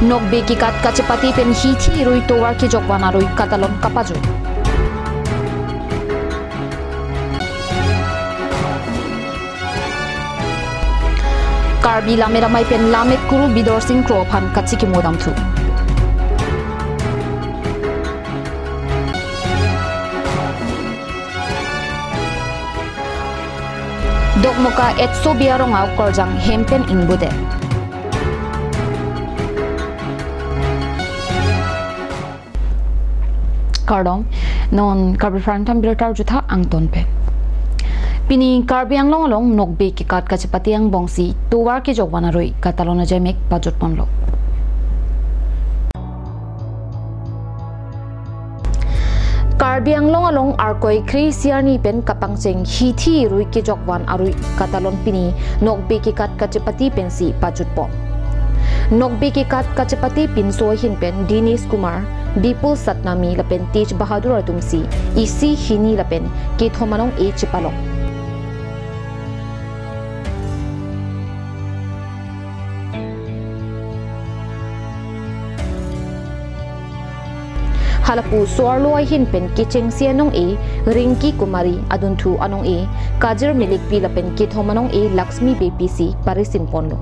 Nokbe ki kat kachepati pen hithi rui towar ki jokwana rui katalon kapaju. Karbi lameramai pen lamet kuru bidor sing krophan kachi ki modam thu. Dokmoka etso biarong au korjang hempen ingbude. Kardong non Karbi Prantam birotar jutha angton pe. Pini Karbi Anglong along nokbe ki kat kachepati ang bongsi towar ki jogwana roi katalona jemek bajot ponlo. Karbi Anglong along arkoi khri siarni pen kapangcheng hithi rui ke jokwan arui katalon pini nokbe ki kat kachepati pensi pajutpo. Nokbe ki kat kachepati pinso hin pen Dinesh Kumar Bipul Satnami lapen Tej Bahadur atumsi isi hini lapen ke thomanong e chipalong. Halapu swarloi hin pen kicheng sianong e Rinki Kumari adunthu anong e Kajir Milik pi lapen kithomanong e Lakshmi BPC parisin ponlo.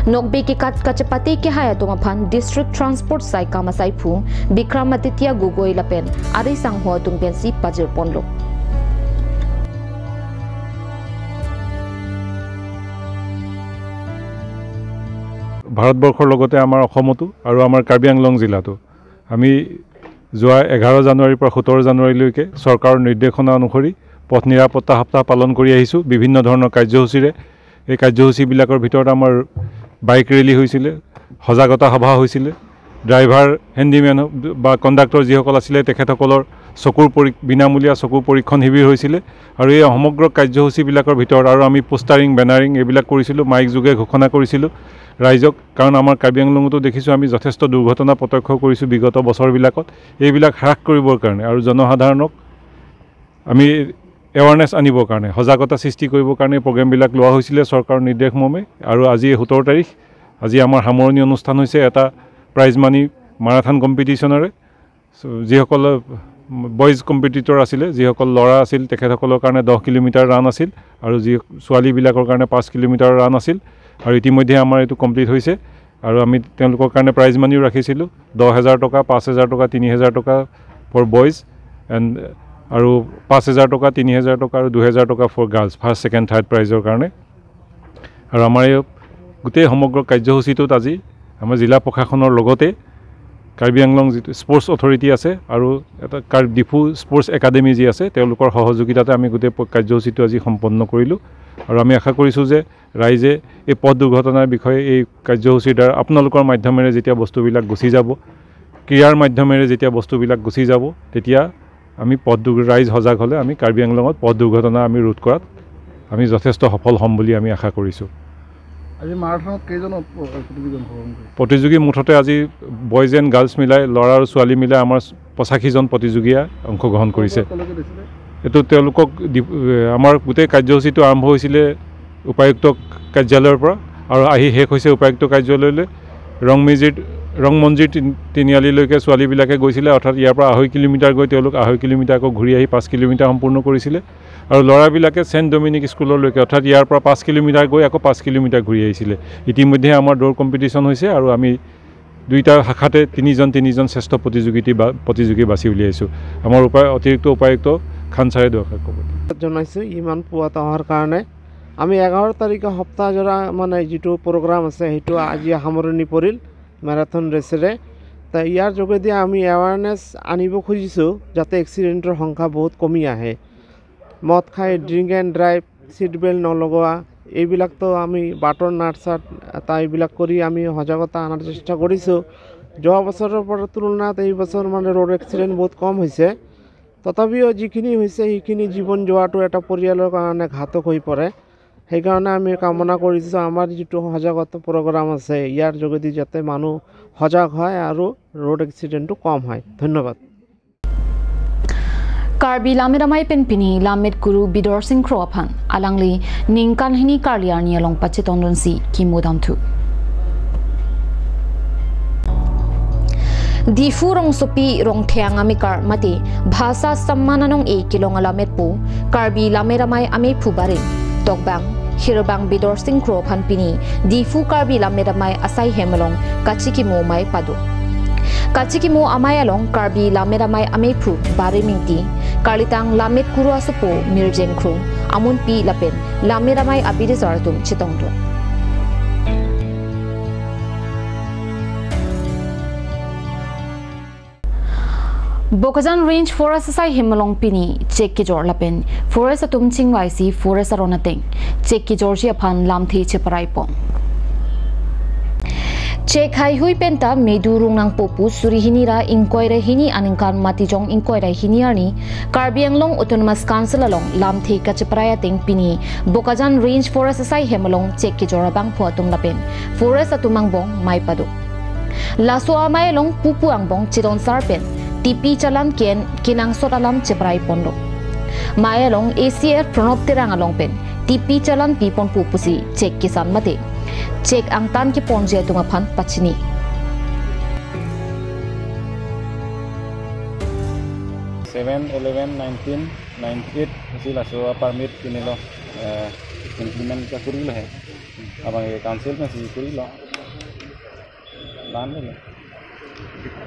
Nokbe ki kat kachepati ki hayatoma phan district transport sai kamasai phu Bikramaditya Gogoi lapen ari sangho tumpen si pajir ponlo. ভাৰতবৰ্ষৰ লগতে আমাৰ অসমতো আৰু আমাৰ কাৰ্বি আংলং জিলাতো আমি যোৱা 11 জানুৱাৰীৰ পৰা 17 জানুৱাৰীলৈকে চৰকাৰৰ নিৰ্দেশনা অনুসৰি পথ নিৰাপত্তা সপ্তাহ পালন কৰি আহিছোঁ বিভিন্ন ধৰণৰ কাৰ্যসূচীৰে। এই কাৰ্যসূচীবিলাকৰ ভিতৰত আমাৰ বাইক ৰেলী হৈছিলে, সজাগতা সভা হৈছিলে, ড্ৰাইভাৰ হেণ্ডিমেন বা কণ্ডাক্টৰ যিসকল আছিলে তেখেতসকলৰ চকুৰ বিনামূলীয়া চকুৰ পৰীক্ষণ শিবিৰ হৈছিলে। আৰু এই সমগ্ৰ কাৰ্যসূচীবিলাকৰ ভিতৰত আৰু আমি পোষ্টাৰিং বেনাৰিং এইবিলাক কৰিছিলোঁ, মাইক যোগে ঘোষণা কৰিছিলোঁ ৰাইজক। কাৰণ আমাৰ কাৰ্বি আংলঙতো দেখিছোঁ আমি যথেষ্ট দুৰ্ঘটনা প্ৰত্যক্ষ কৰিছোঁ বিগত বছৰবিলাকত। এইবিলাক হ্ৰাস কৰিবৰ কাৰণে আৰু জনসাধাৰণক আমি এৱাৰনেছ আনিবৰ কাৰণে, সজাগতা সৃষ্টি কৰিবৰ কাৰণে প্ৰগ্ৰেমবিলাক লোৱা হৈছিলে চৰকাৰৰ নিৰ্দেশ মৰ্মে। আৰু আজি 17 তাৰিখ, আজি আমাৰ সামৰণি অনুষ্ঠান হৈছে এটা প্ৰাইজ মানি মাৰাথান কম্পিটিশ্যনেৰে। যিসকল বইজ কম্পিটিটৰ আছিলে, যিসকল ল'ৰা আছিল তেখেতসকলৰ কাৰণে 10 কিলোমিটাৰ ৰান আছিল আৰু যি ছোৱালীবিলাকৰ কাৰণে 5 কিলোমিটাৰ ৰান আছিল। আৰু ইতিমধ্যে আমাৰ এইটো কমপ্লিট হৈছে। আৰু আমি তেওঁলোকৰ কাৰণে প্ৰাইজ মানিও ৰাখিছিলোঁ 10,000 টকা, 5,000 টকা, 3,000 টকা ফৰ বইজ এণ্ড আৰু 5,000 টকা, 3,000 টকা আৰু 2,000 টকা for girls first second third প্ৰাইজৰ কাৰণে। আৰু আমাৰ এই গোটেই সমগ্ৰ কাৰ্যসূচীটোত আজি আমাৰ জিলা প্ৰশাসনৰ লগতে কাৰ্বি আংলং যিটো স্পৰ্টছ অথৰিটি আছে আৰু এটা ডিফু স্পৰ্টছ একাডেমি যি আছে তেওঁলোকৰ সহযোগিতাতে আমি গোটেই কাৰ্যসূচীটো আজি সম্পন্ন কৰিলোঁ। আৰু আমি আশা কৰিছোঁ যে ৰাইজে এই পথ দুৰ্ঘটনাৰ বিষয়ে এই কাৰ্যসূচীৰ দ্বাৰা আপোনালোকৰ মাধ্যমেৰে যেতিয়া বস্তুবিলাক গুচি যাব, ক্ৰীড়াৰ মাধ্যমেৰে যেতিয়া বস্তুবিলাক গুচি যাব, তেতিয়া আমি ৰাইজ সজাগ হ'লে আমি কাৰ্বি আংলঙত পথ দুৰ্ঘটনা আমি ৰোধ কৰাত আমি যথেষ্ট সফল হ'ম বুলি আমি আশা কৰিছোঁ। আজি মাৰাথনত কেইজন প্ৰতিযোগী অংশগ্ৰহণ কৰিছে? প্ৰতিযোগী মুঠতে আজি বইজ এণ্ড গাৰ্লছ মিলাই, ল'ৰা আৰু ছোৱালী মিলাই আমাৰ 85জন প্ৰতিযোগীয়ে অংশগ্ৰহণ কৰিছে। এইটো তেওঁলোকক আমাৰ গোটেই কাৰ্যসূচীটো আৰম্ভ হৈছিলে উপায়ুক্ত কাৰ্যালয়ৰ পৰা আৰু আহি শেষ হৈছে উপায়ুক্ত কাৰ্যালয়লৈ। ৰংমঞ্জিৰ তিনিআলিলৈকে ছোৱালীবিলাকে গৈছিলে, অৰ্থাৎ ইয়াৰ পৰা 2.5 কিলোমিটাৰ গৈ তেওঁলোক 2.5 কিলোমিটাৰ আকৌ ঘূৰি আহি 5 কিলোমিটাৰ সম্পূৰ্ণ কৰিছিলে। আৰু ল'ৰাবিলাকে চেণ্ট ডমিনিক স্কুললৈকে, অৰ্থাৎ ইয়াৰ পৰা 5 কিলোমিটাৰ গৈ আকৌ 5 কিলোমিটাৰ ঘূৰি আহিছিলে। ইতিমধ্যে আমাৰ দৌৰ কম্পিটিশ্যন হৈছে আৰু আমি দুইটা শাখাতে তিনিজন শ্ৰেষ্ঠ প্ৰতিযোগী বাছি উলিয়াইছোঁ। আমাৰ অতিৰিক্ত উপায়ুক্ত খান ছাৰে দৰকাৰ ক'ব জনাইছোঁ ইমান পুৱাত অহাৰ কাৰণে। আমি 11 তাৰিখে সপ্তাহজোৰা মানে যিটো প্ৰগ্ৰাম আছে সেইটো আজি সামৰণি পৰিল মেৰাথন ৰেচেৰে। তা ইয়াৰ যোগেদি আমি এৱাৰনেছ আনিব খুজিছোঁ যাতে এক্সিডেণ্টৰ সংখ্যা বহুত কমি আহে। মদ খাই drink and drive, seat belt নলগোৱা, এইবিলাকতো আমি বাটৰ নাট চাট এটা এইবিলাক কৰি আমি সজাগতা অনাৰ চেষ্টা কৰিছোঁ। যোৱা বছৰৰ পৰা তুলনাত এই বছৰ মানে ৰোড এক্সিডেণ্ট বহুত কম হৈছে। তথাপিও যিখিনি হৈছে সেইখিনি জীৱন যোৱাটো এটা পৰিয়ালৰ কাৰণে ঘাতক হৈ পৰে। সেইকাৰণে আমি কামনা কৰিছোঁ আমাৰ যিটো সজাগতা প্ৰগ্ৰাম আছে ইয়াৰ যোগেদি যাতে মানুহ সজাগ হয় আৰু ৰোড এক্সিডেণ্টটো কম হয়। ধন্যবাদ। Karbi Lameramai Penpini Lamet Guru Bidor Singh Krophan Alangli Ningkanhini Karliarni along Pachitondonsi Kimodamthu. Difu rong sopi rong thiang amikar mate bhasa sammananong e kilong alamet pu Karbi lameramai ame phubarin tokbang hirbang bidor singkro phanpini Difu Karbi lameramai asai hemalong kachikimo mai padu kachikimo amayalong Karbi lameramai ame phu bare mingti Karlitang lamet kuru asupo mirjeng khru amun pi lapen lameramai abiri zartum chitongdo Bokajan Range Forest sai himalong pini check ki jor lapen forest atum chingwai si forest aronateng check ki jor ji phan lamthi cheparai pon check hai hui penta medu rungnang popu surihini ra inquiry hini aningkan matijong inquiry hini arni Karbi Anglong Autonomous Council along lamthi ka cheparaya teng pini Bokajan Range Forest sai himalong check ki jor bang phuatum lapen forest atumang bong mai padu laso amai long pupu angbong chidon sarpen TP chalam ken kinang sot alam cheprai pondo mayalong ACF Pranab Terang along pen TP chalan pipon pupusi check kisan mate check angtan ki ponje tunga phan pachini 7/11/1998 sila so permit kinilo implement ka kurilo hai abang council mein si kurilo lan le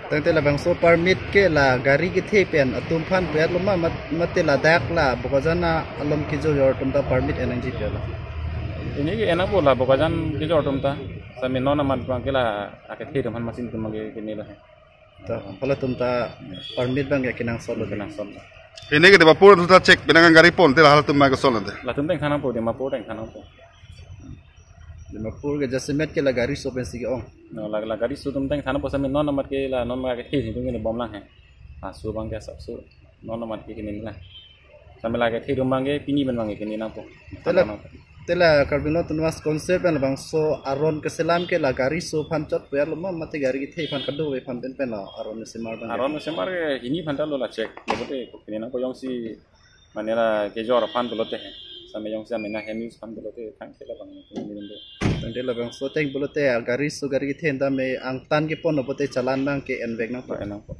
tangte la bang so permit ke la gari ki the pen atum phan pet loma mate la dak la bokajana alom ki jo yor tumta permit energy pe la ini ke ena bola bokajan ki jo tumta sami nona mat bang ke la ake the tum han machine tum ge ke ni la to phala tumta permit bang ke kinang sol kinang sol ini ke de pur tumta check benang gari pon te la tum ma ke sol de la tum teng thana po de ma po teng thana po Dimapur ke jasimet ke la gari so pen sige ong no la la gari so tum teng thana po sami non number ke la non ma ke the tum ke bom lang hai a so bang ke sab so non number ke ni la sami la ke the tum bang ke pini ban bang ke ni na po tela tela Karbi Autonomous concept ban bang so aron ke selam ke la gari so phan chot pe lo ma mate gari ke the phan kadu we phan pen pen la aron semar bang aron semar ke hini phan ta lo la check lobote ke ni na ko yong si manela ke jor phan bolote hai same yong sa mena hemis phan bolote thang ke la bang ni ni tangte la bang so teng bolote gari so gari ke the nda me ang tan ke pon obote chalan bang ke envek na po enang po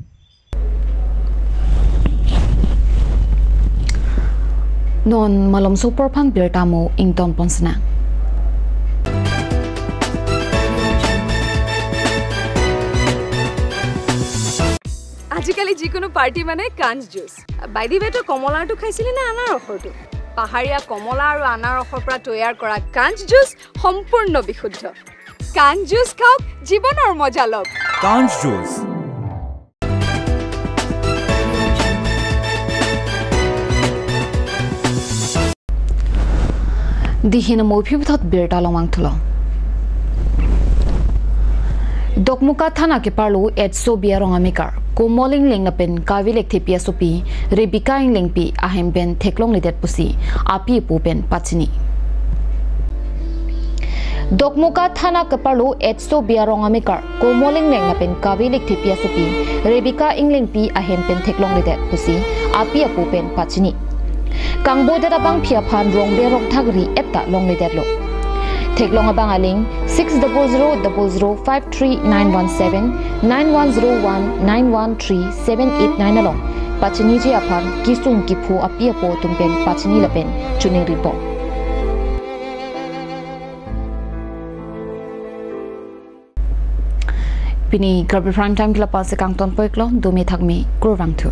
non malom super phan bertamo ington ponsna আজিকালি যিকোনো party মানে কাঞ্চ juice by the ৱে তো কমলাটো খাইছিলি না আনাৰসৰটো পাহাৰীয়া কমলা আৰু আনাৰসৰ পৰা তৈয়াৰ কৰা কাঞ্চ জুচ সম্পূৰ্ণ বিশুদ্ধ কাঞ্চ জুচ খাওক জীৱনৰ মজা লওক কাঞ্চ juice দিহিন মৌফিবথত বেৰটা লমাং থুল Dokmuka thana ke parlo etso bia rongamikar komoling lengna pen kavilek thepia sopi Rebecca inglengpi ahemben theklong lidet pusi api pupen pachini Dokmuka thana ke parlo etso bia rongamikar komoling lengna pen kavilek thepia sopi Rebecca inglengpi ahemben theklong lidet pusi api pupen pachini Kangbo dada bang phia phan rongbe rong thagri epta long lidet lo Theklong abang aling 600053917 9101913789 along pachini ji aphan kisung kiphu apia po tumpen pachini lapen chuning ripo Pini Karbi Prime Time kila pase kangton poiklo dumi thakmi kurwangthu.